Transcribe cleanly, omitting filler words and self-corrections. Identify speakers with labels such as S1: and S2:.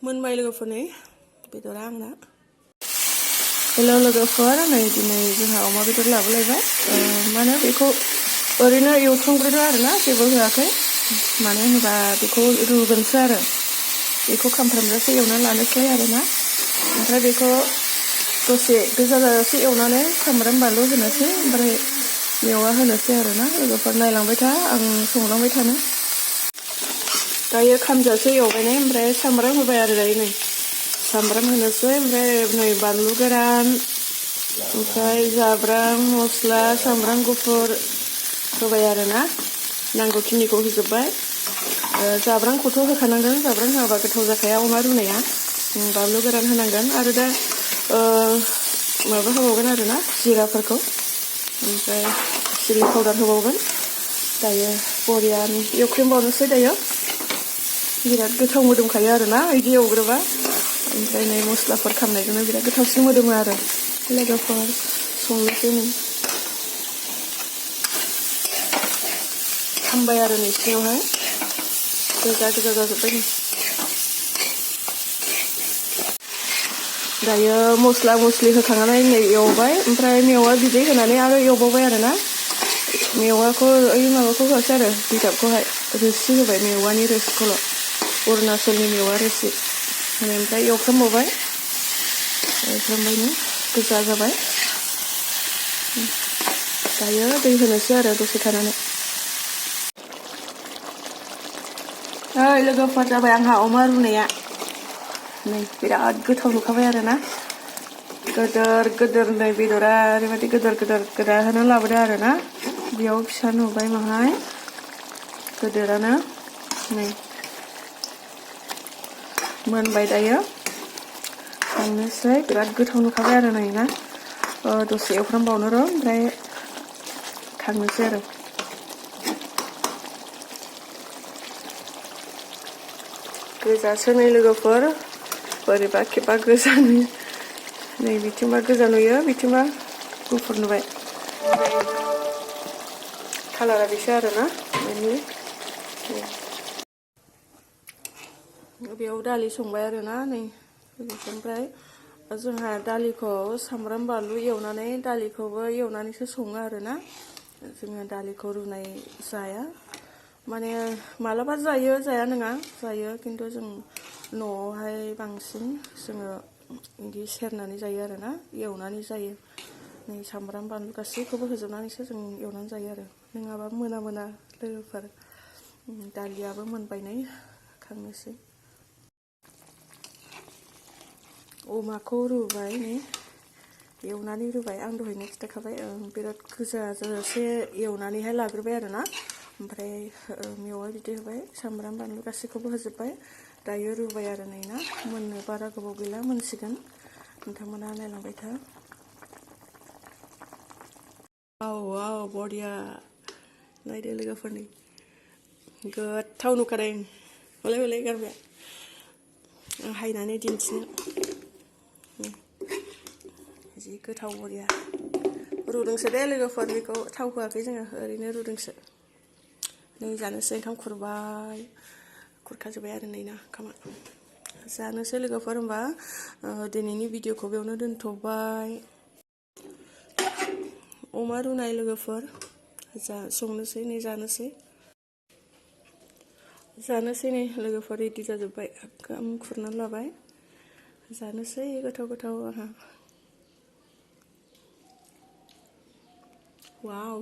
S1: मोनबाय लोगोफोरनि बेदरा आंना हेलौ लोगोफोर नै दिनै जोंहा अमा बेदर लाबोलायबाय माने बेखौ ओरैनो एवथ्रमग्रोदो आरोना जेबो होआखै मानो होनोबा बेखौ रुगोनसो आरो बेखौ खामफ्रामजासे एवनानै लानोसै आरोना ओमफ्राय बेखौ दसे गोजा जाजासे एवनानै सामब्राम बानलु होनोसै ओमफ्राय मेवा होनोसै आरोना लोगोफोर नायलांबाय था आं संलांबाय थानो दायो खामजासे एवबायनाय ओमफ्राय सामब्राम होबाय आरो दायो नै सामब्राम होनोसै ओमफ्राय नै बानलु गोरान ओमफ्राय जाब्रां मस्ला सामब्राम गुफुर होबाय आरोना नांगौखिनिखौ होजोबबाय जाब्रांखौथ' होखानांगोन जाब्रां होआबा गोथाव जाखाया अमा रुनाया बानलु गोरान होनांगोन आरो दा माबा होबावगोन आरोना जिराफोरखौ ओमफ्राय चिलि पाउडार होबावगोन दायो बरियानि एवख्रेमबावनोसै दायो बिराद गोथाव मोदोमखायो आरोना बिदि एवग्रोबा ओमफ्राय नै मस्लाफोर खामनायजोंनो बिराद गोथावसिन मोदोमो आरो लोगोफोर संनोसै नै खामबाय आरो नै सिङावहाय गोजा गोजा जाजोब्बाय नै दायो मस्ला मस्लि होखांनानै नै एवबाय ओमफ्राय मेवा बिदै होनानै आरो एवबावबाय आरोना मेवाखौ ओइ माबाखौ होआसै आरो बिगाबखौहाय रोसि होबाय मेवानि रोसिखौल' अरुणाचलनि मेवा रोसि ओमफ्राय एवफ्रामबावबाय एवफ्रामबायनो गोजा जाबाय दायो दै होनोसै आरो दसे थानानै लोगोफोर जाबाय आंहा अमा रुनाया नै बिराद गोथाव नुखाबाय आरोना गोदोर गोदोर नै बेदरा ओरैबायदि गोदोर गोदोर गोदानानै लाबोदो आरोना बेयाव फिसा नुबाय माहाय गोदोरानो नै मोनबाय दायो खांनोसै बिराद गोथाव नुखाबाय आरो नै ना दसे एवफ्रामबावनो र' ओमफ्राय खांनोसै आरो गोजासो नै लोगोफोर बोरैबा खेबा गोजा नुयो नै बिथिंबा गोजा नुयो बिथिंबा गुफुर नुबाय कालारा बेसो आरोना बेयाव दालि संबाय आरोना नै ओमफ्राय जोंहा दालिखौ सामब्राम बानलु एवनानै दालिखौबो एवनानैसो सङो आरोना जोङो दालिखौ रुनाय जाया माने मालाबा जायो जाया नङा जायो खिन्थु जों न'आवहाय बांसिन जोङो बिदि सेरनानै जायो आरोना एवनानै जायो नै सामब्राम बानलु गासैखौबो होजोबनानैसो जों एवनानै जायो आरो नङाबा मोना लोगोफोर दालियाबो मोनबाय नै खांनोसै अमाखौ रुबाय नै एवनानै रुबाय आं दहायनो खिन्थाखाबाय बिराद गोजा जाजासे एवनानैहाय लाग्रोबाय आरोना ओमफ्राय मेवा बिदै होबाय सामब्राम बानलु गासैखौबो होजोबबाय दायो रुबाय आरो नै ना मोननो बारा गोबाव गैला मोनसिगोन नोंथांमोना नायलांबाय था वाव बरिया नायदो लोगोफोरनि गोथाव नुखादों हले हले गारबाय आं हायनानै दिन्थिनो जि गोथाव बरिया रुदोंसो दे लोगोफोर बेखौ थाव होआखै जोङो ओरैनो रुदोंसो नै जानोसै ओंखाम खुरबाय खुरखाजोब्बाय आरो नै ना ओंखामा जानोसै लोगोफोर होमबा दिनैनि भिडिअखौ बेयावनो दोनथ'बाय अमा रुनाय लोगोफोर संनोसै नै जानोसै नै लोगोफोर रेडि जाजोब्बाय ओंखाम खुरनानै लाबाय जानोसै गोथाव गोथाव आहा वाव